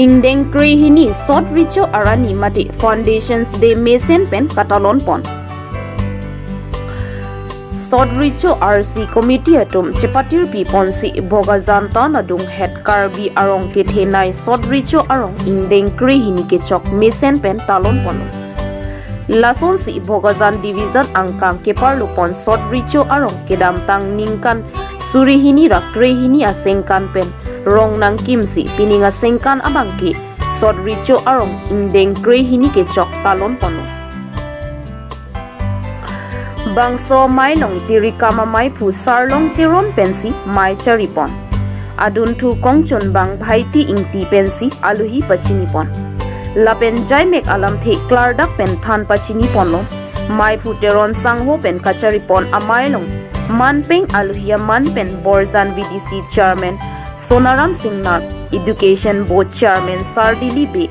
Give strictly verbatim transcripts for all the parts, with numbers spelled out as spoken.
Ingdeng krehini Sot Recho arni mate Foundations Day mesen pen katalon pon. Sot Recho R C Committee atum chepatirpi ponsi Bokajan town adung het Karbi arong kethenei Sot Recho arong ingdeng krehini kechok mesen pen talon pon. Lasonsi Bokajan Division angkang keparlo pon Sot Recho arong kedamtang ningkan suri hini ra krehini asengkan pen rong nangkimsi pining asengkan abangke Sot Recho arong ingdeng krehini kechok talon pon. Bangso amei along tirikam amaiphu Sarlong Teron pensi mei chari pon. Adunthu kongchunbang Bhaiti Ingti pensi aluhi pachini pon. Lapen jaimek alamthe klardak pen than pachini ponlo. Meiphu Teron sangho pen kachari pon amei along manpeng aluhi aman pen Borjan V D C Chairman Sonaram Singnar, Education Board Chairman Sardili Bey,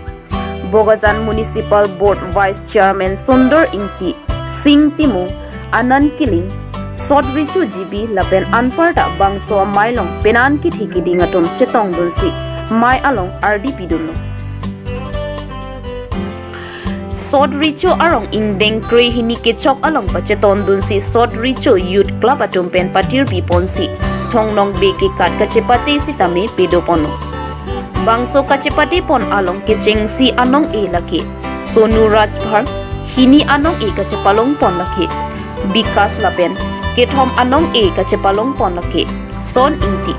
Bokajan Municipal Board Vice Chairman Sundor Ingti, Sing Timung, Anand Killing, Sot Recho G B lapen anparta bangso amei along penan kethe keding atum chetongdunsi mei along ardi pidunlo. Sot Recho arong ingdeng krehini kechok along pachetondunsi Sot Recho Youth Club atum pen patirpi ponsi Thong Nong Bey kekat kachepate sitame pedo ponlo. Bangso kachepate pon along kechengsi anong-e lake Sonu Rajbhar, hini anong-e kachepalong pon lake Bikas lapen kethom anong-e kachepalong pon lake Son Ingti.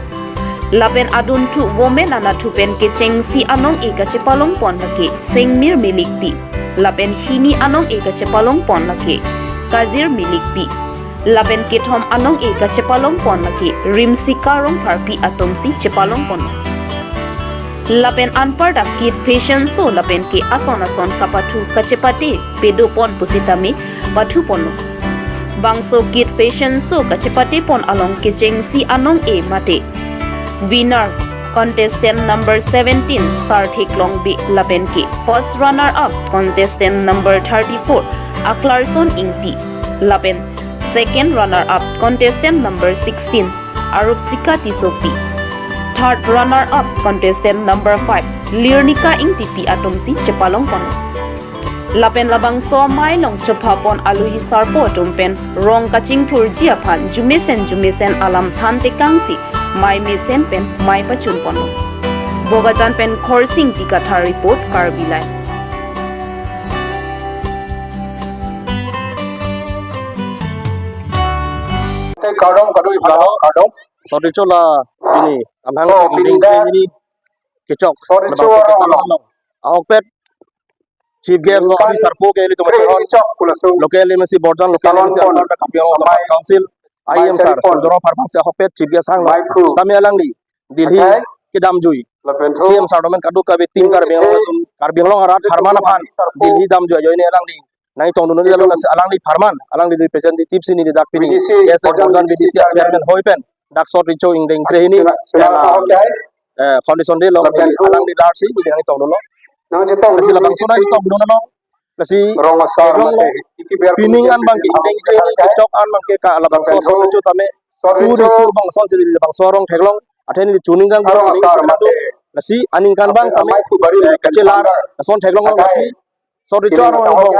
Lapen adunthu women anatthu pen kechengsi anong-e kachepalong pon lake Sengmir Milikpi. Lapen hini anong-e kachepalong pon lake Kajir Milikpi. Lapen kethom anong-e kachepalong pon lake Rimsika Rongpharpi atumsi chepalong pon. Lapen anparta Kid Fashion Show lapen ke ason ason kapathu kachepate pedo pon pusitame pathu ponlo. Bangso Kid Fashion Show kachepate pon along kechengsi anong-e mate winner contestant number seventeen Sarthik Longbey lapen ke first runner up contestant number thirty-four Aklarson Ingti lapen second runner up contestant number sixteen Arupsika Tissopi, third runner up contestant number five Lirnika Ingtipi atumsi chepalong pon. Lapen labangso amei along chopha pon aluhi sarpo atum pen rong kachingthurji aphan jumesen jumesen alam than tekangsi mei mesen pen mei pachun pon. Bokajan pen Khorsing Tikathar report, Karbi Live. Te kardom kado ipala kardom. Sot Recho la pini amhang Oh, pini pini da. Pini kechok. Sot Recho labangso arong along. Ahokpet chief guest lo Kan abi sarpo ke ilitum kre chehon. Chok kulasu. Local M A C Borjan, local Talon M A C pon. Anparta Karbi Anglong Amei. Autonomous Council, Amei I M sir, chari pon. Surjya Rongphar aphansi ahokpet chief guest hanglo. Amei phu. Sitame alangli Delhi Okay. kedamjui. Lapen thu. C M sir domen kadokave team Karbi Anglong atum, Karbi Anglong arat Thu. Pharman aphan Sarpo. Delhi damjui ajoine alangli nangtongdun lo, Itu. Lasi alangli pharman, alangli representative si neli dak pini V D C, S A Borjan Borjan V D C V D C chairman. Chairman hoi pen dak Sot Recho ingdeng krehini Sila-, sila pen, ah, okay. Eh, foundation day along Lapen thu. Alangli darsi neli nangtongdun lo. Nangchetong Lasi dun labangso nangchetong dun lo. Lasi Rong asar theklonglo. Mate, iki biar Pining kemudian an abangke, kemudian ingdeng krehini kemudian kechok an abangke ka labangso Lapen thu. Sot Recho tame Sot Recho. Turi tur bangson si labangso arong theklong. Athe neli chuning kang Arong chuning asar kang mate. Lasi aningkan bang Amei sitame, amei phu bari eh, lapen kachelar, thandar. Lason theklong Akai. Lasi Sot Recho Kini arong tanggal angbong.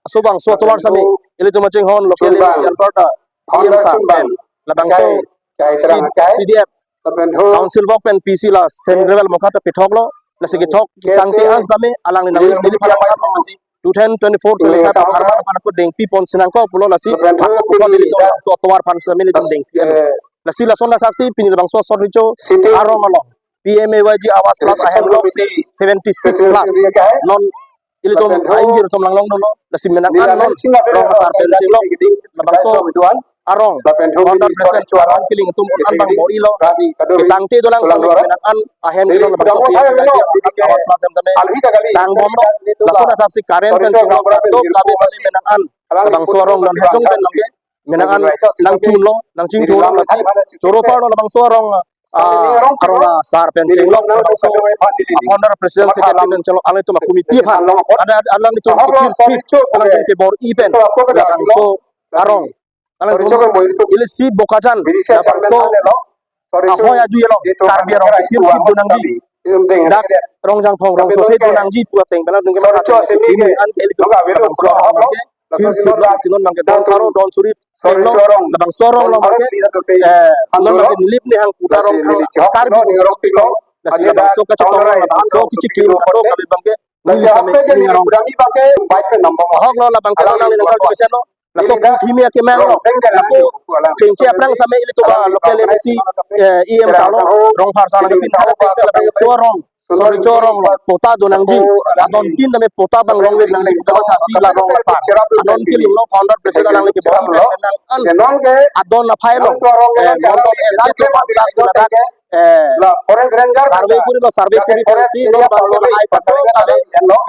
Aso bangso atovar sitame. Lapen thu. Ilitum chinghon local Chunbang. Anparta. Founder I M sir Chunbang. Pen. Labangso Akai. Akai C-, kerang akai. C D F. Lapen thu. Council work pen P C la central mokha ta pithok lo. Lasi kethok Yes, tangte yes. An sitame alangli nang Yes, neli pala yes. Pala si two thousand twenty-four Yes, twenty-five yes. Pharman aphan ako dengpi pon sinangkok pulo lasi Lapen thu. Ako neli to Yes. So atovar aphan sitame nelitum dengpi. Eh. Lasi lason athaksi pini labangso Sot Recho Sitting. Arong along P M A Y G Awas Plus Reception ahem lok si Committee. Seventy-six President plus. Sitting akai. Non ilitum Lapen thu. Aingir atum langlong dolo. Lasi menang Nila an non. Nila Rong asar pen Nila chelok. Nila Labangso Nila Nila arong. Lapen thu Founder Nila President Nila Arong Kiling atum Nila an bang Nila bor-ilo. Nila Lasi Nila ketangte dolang Nila Nila ahem Nila dolo Nila labangso Nila P M A Y G Nila Awas Plus ahem tame. Alhi ta kali. Tang bomlo. Nila Lason athaksi current Nila pen Nila chelok Nila kadokave Nila tame menang an. Nila Labangso Nila arong non Nila hejong pen Nila longke. Menang an nangchunlo, nangchingthurlo lasi choro parlo labangso arong, ah, arong asar pen chenglok labangso, ah, founder president secretary pen chenglok alanglitum akomi pi aphan. Ada, ada alanglitum kepir pit, alanglitum kebor-i pen labangso arong. Alanglitum ili si Bokajan labangso ahoi aju along Karbi arong kepir pit do nangji. Dak Rongjangphong rongso the do nangji pu ateng pen la ningke ma ateng, pini an ke ilitum labangso arong abangke thir thir lo, lasi non abangke don pharo don suri theklong, labangso arong lo abangke, eh, non abangke Nilip Nihang Kuta Rong Thang Karbi Rong Sik lo, lasi labangso kachetong, labangso kachikim kadokave abangke neli sitame ning arong. Ahok lo labangke lo nangli nangkar jumesen lo. Laso pu thimi akemang lo. Laso chengche aphrang sitame ilitum a local M A C, eh, E M sir lo, Rongphar sir lo, pin hala chengche labangso arong, Sorecho arong lo, patta do nangji. Adon tin tame patta abang longvek nangji, patta thasi la rong asar. Adon kiling lo, founder president alangli kebor-i pen nang an. Adon aphai lo, eh, Mondol S D to abang si ladak, eh, survey kuri lo, survey kuri pensi non abangke lahai kadokave,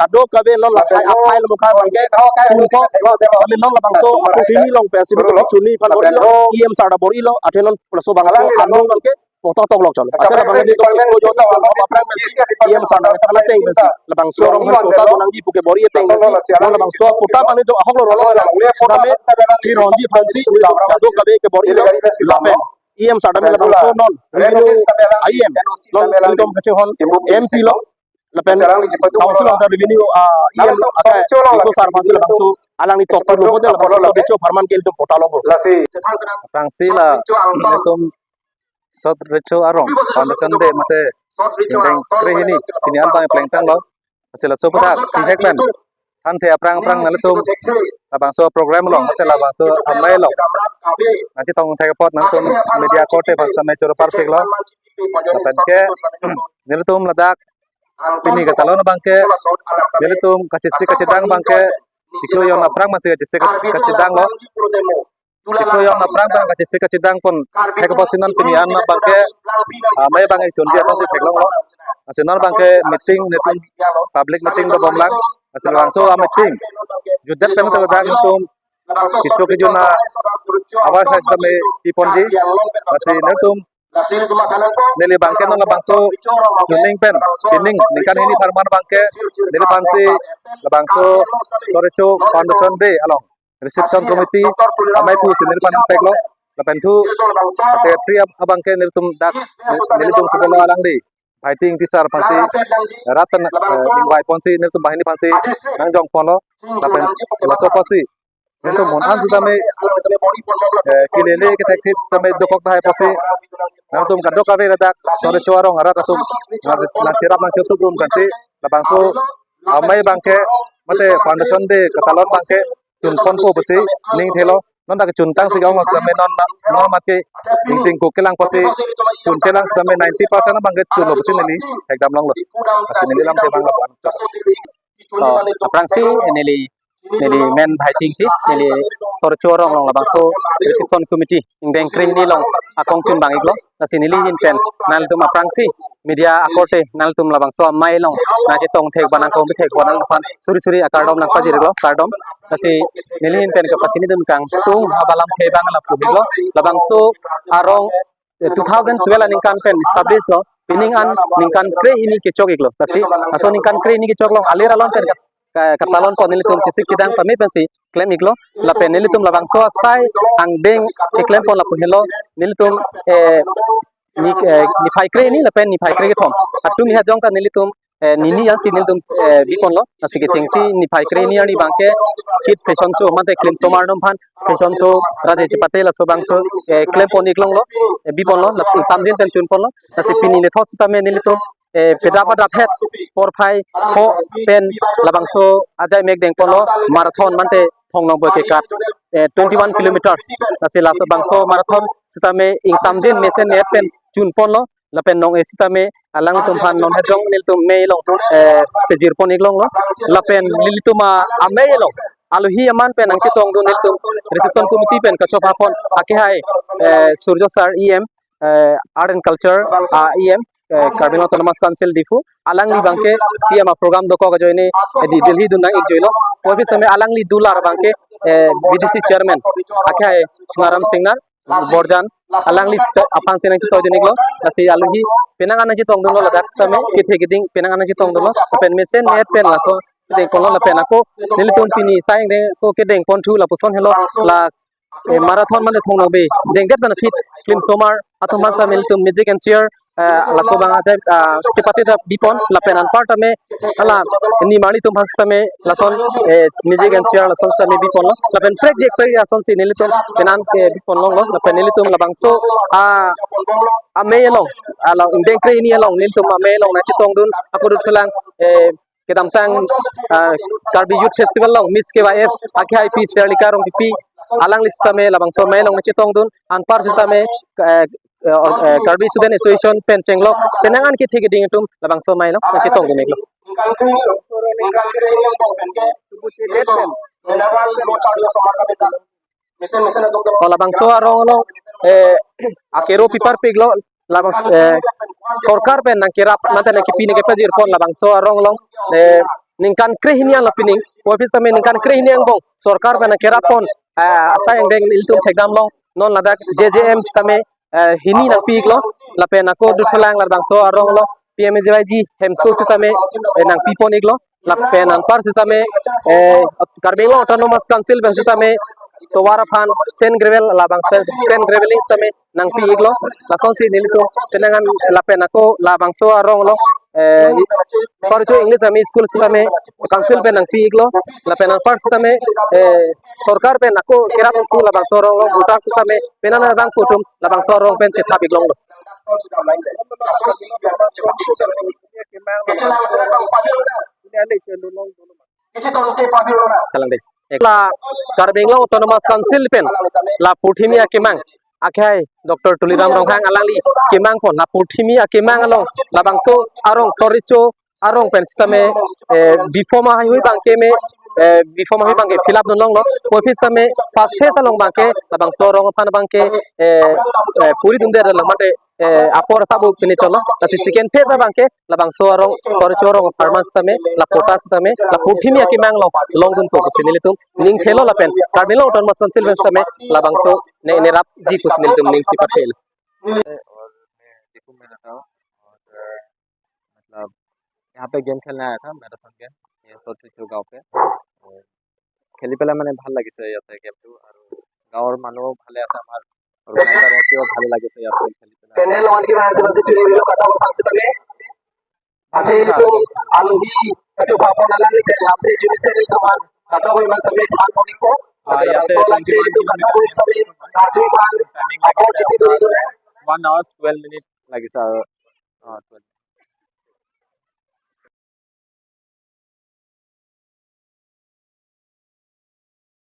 kadokave non lahai aphai lo mukha abangke chunpo. Kami non labangso apu thimi along pensi chunji aphan bor-i lo, E M sir ta bor-i lo, athe non laso bangso arong abangke patta tok lok chon. Athe labang nelitum chiklo jon aphrang pensi E M sir nangthan ateng pensi labangso arong aphan patta do nangji pu kebor-i ateng pensi, non labangso patta abang nelitum ahok lo rong lo, sitame kironji aphansi nelitum kadokave kebor-i lo, lapen E M sir tame labangso non revenue E M, non nelitum kachehon M P lo, lapen council of the revenue, ah, E M lo, athe Riso sir aphansi labangso alangli tok lo, bote labangso Sorecho apharman ke ilitum patta lo bo. Aphrangsi la nelitum Sorecho arong foundation day mate ingdeng krehini pini an abang plengtang lo. Lasi laso aputhak thimhek pen thanthe aphrang aphrang nanglitum labangso program along mate labangso amei along nangchetong thek apot nangtum media korte aphan sitame choro parpik lo. Lapen ke nelitum ladak pini katalon abangke nelitum kachesik kachedang abangke chiklo jon aphrang masi kachesik kachedang lo. Chiklo jon aphrang abang kachesik kachedang pon thek apotsi non pini an abangke, ah, amei abang chonji asonsi theklong lo. Lasi non abangke meeting nelitum public meeting dobom lang. Lasi labangso a meeting jutdet pen ladak nelitum kecho kejun ahavar asai sitame piponji. Lasi nelitum neli abangke non labangso chuning pen pining ningkan hini apharman abangke neliphansi labangso Sorecho foundation day along reception committee amei pusi neliphan peklo, lapen thu secretary ab-, abangke nelitum dak nelitum sudelo alangli Bhaiting Tisar aphansi rat pen, eh, ingvai ponsi nelitum banghini aphansi nangjong ponlo, lapen laso apotsi nelitum mon an sitame, eh, kelele kethek thek sitame dokok tahai apotsi nangtum kadokave ladak Sorecho arong arat atum nang, nangcherap nangchetup rum pensi labangso amei abangke mate foundation day katalon abangke chun ponpo pusi ning thelo. Non dak chuntang si gaon sitame non, non mate ingting ko kelang apotsi chunche lang sitame ninety percent abangke chunlo pusi neli thekdam longlo. Lasi neli lamthe abang lapu-an. To, aphrangsi neli, neli men Bhaiting Ti, neli Sorecho arong along labangso reception committee ingdeng krehini along akong chunbang iklo. Lasi neli ahin pen nanglitum aphrangsi media akorte nanglitum labangso amei along nangchetong thek ba nangkong bithek ba nangphan suri suri akardom nangpajirlo, kardom. Lasi neli ahin pen kapachinidun kangtung haba lamthe abang lapu helo, labangso arong, eh, two thousand twelve aningkan pen establish lo, pining an ningkan krehini kechok iklo. Lasi laso ningkan krehini kechok along alir alon pen ka-, katalon pon nelitum chesik chedang pame pensi klem iklo. Lapen nelitum labangso asai angdeng keklem pon lapu helo, nelitum, eh, ni, eh, niphai krehini lapen niphai krekethom atum iha jong ta nelitum, eh, nini ansi nelitum, eh, biponlo. Lasi kechengsi niphai krehini arni abangke kit fashion show mate klim somar atum aphan fashion show raje chepate laso abangso, eh, klem pon iklonglo, eh, biponlo, la ingsamjin pen chun ponlo. Lasi pini nethot sitame nelitum, eh, pedap adap het porphai ho pen labangso ajai mek deng ponlo marathon mate thong nongboi kekat, eh, twenty one kilometers. Lasi laso abangso marathon sitame ingsamjin mesen net pen chun ponlo. Lapen non e sitame alangtum aphan non hajong nelitum amei along, eh, pejir pon iklonglo. Lapen nelitum a amei along alohi aman pen nangchetongdun nelitum reception committee pen kachopha pon akehai, eh, Surjo sir E M, eh, Art and Culture, ah, E M, eh, Karbi Anglong Autonomous Council Diphu, alangli abangke C M a program dokok ajoine, eh, di Delhi dun nang-ikjoilo. Kopi sitame alangli dular abangke, eh, B D C chairman akehai Sonaram Singnar Borjan, alangli sita-, aphansi nangchetoidun iklo. Lasi alohi penang an nangchetongdunlo ladak sitame, kethe keding penang an nangchetongdunlo. Lapen mesen net pen laso deng ponlo lapen ako nelitum pini asai angdeng ako kedeng ponthu lapuson helo, la, eh, marathon mate thong nongboi dengdet pen aphi klim somar atum aphan sitame nelitum music and cheer eh, laso abang ajai, ah, chepate ta bipon, lapen anpar tame, hala, nimarli atum aphan sitame, lason, eh, music and chair lason sitame biponlo, lapen prekjak prekjak asonsi nelitum penang ke bipon longlo, lapen nelitum labangso, ah, amei along, hala, ingdeng krehini along, nelitum amei along nangchetongdun, ako dothulang, eh, kedamtang, ah, Karbi Youth Festival along Miss K Y F akhai pi Serlika Rongpipi alangli sitame labangso amei along nangchetongdun, anpar sitame, eh, eh, or-, eh, Karbi Student Association pen chenglok penang an kethe keding atum labangso amei along nangchetongdun-iklo. O labangso arong along, eh, akero piparpiklo, labang, eh, sorkar pen nangkerap, mate nangkepi nangkepajirpon labangso arong along, eh, ningkan krehini anlo pining, puvoiphit sitame ningkan krehini angbong sorkar pen nangkerappon, eh, asai angdeng ilitum thekdamlong, non ladak J J M sitame, eh, hini nangpi-iklo, lapen ako dothulang labangso arong along P M A G Y G hemso sitame, eh, nangpipon-iklo, lapen anpar sitame, eh, Karbi Anglong Autonomous Council pen sitame tovar aphan sand gravel, labang sand, sand graveling sitame nangpi-iklo, lasonsi nelitum penang an lapen ako labangso arong along, eh, Soricho English Army School sitame council pen nangpi-iklo, lapen anpar sitame, eh, sorkar pen ako kerap unthu labangso arong along voter sitame penang an abang atum labangso arong pen chethap-iklonglo. Kalang dei. Ekla Karbi Anglong Autonomous Council pen la purthimi akemang akhai Doctor Tuliram Ronghang alangli kemangpon la purthimi akemang along labangso arong Soricho arong pen sitame, eh, bifom ahaihui abangke me, eh, bifom ahaihui abangke fill up dunlonglo. Puvoiphit sitame first phase along abangke labangso arong aphan abangke, eh, eh, puri dunde, mate, eh, apor asap pu pini cholo. Lasi second phase abangke labangso arong, Soricho arong apharman sitame, la patta sitame, la purthimi akemang along longdunpo pusi nelitum ning thelo, lapen Karbi Anglong Autonomous Council pen sitame labangso ne nerapji pusi nelitum ning chepathelo. और मैं दीपू में रहता हूँ और, अ, मतलब यहाँ पे गेम खेलने आया था, मैराथन गेम, ये सोरचुचु गांव पे। और খেলি পেলাই মানে ভাল লাগিছে ইয়াতে গেমটো, আৰু গাঁৱৰ মানুহ ভালে আছে, আমাৰ অৰ্গেনাইজাৰ এতিয়াও ভালে লাগিছে ইয়াতে খেলি পেলাই। আহ, ইয়াতে ওৱান আৱাৰ্ছ টুৱেলভ মিনিট লাগিছে আৰু, অ, টুৱেলভ।